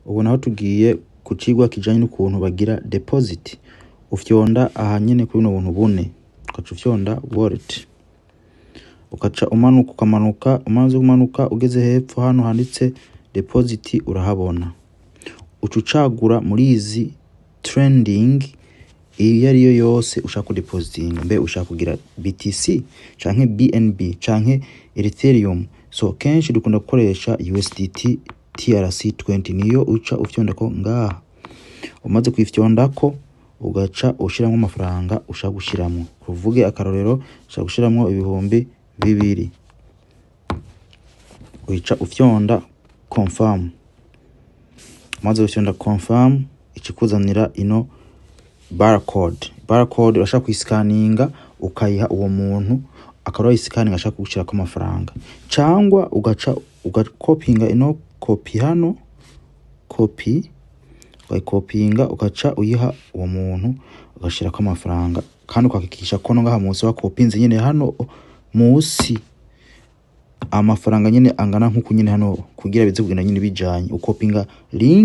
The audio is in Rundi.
Ubu naho tugiye ku cigwa kijanye n'ukuntu bagira deposit. Ufyonda aha nyene kuri buno buntu bune, ugaca ufyonda wallet, ugaca umanuka, ukamanuka. Umaze kumanuka, ugeze hepfo hano handitse deposit, urahabona. Uca ucagura muri izi trending iyo ariyo yose ushaka kudepositinga. Mbe ushaka kugira BTC canke BNB canke Ethereum? So kenshi dukunda gukoresha USDT TRC20, niyo uca ufyondako ngaha. Umaze kuyifyondako, ugaca ushiramwo amafaranga ushaka gushiramwo. Kuvuge akarorero, ushaka gushiramwo 2000, uca ufyonda confirm. Umaze gufyonda confirm, ica ikuzanira ino barcode. Barcode urashaka kuyisikaninga, ukayiha uwo muntu, akaba yayisikaninga ashaka kugushirako amafaranga, cangwa ugaca ugakopinga ino kopi hano, kopi ukayikopinga, ugaca uyiha uwo muntu, ugashirako amafaranga. Kandi ukahakikisha ko no ngaha musi wakopinze nyene hano musi amafaranga nyene angana nkuku nyene hano, kugira bize kugenda nyene bijanye ukopinga link.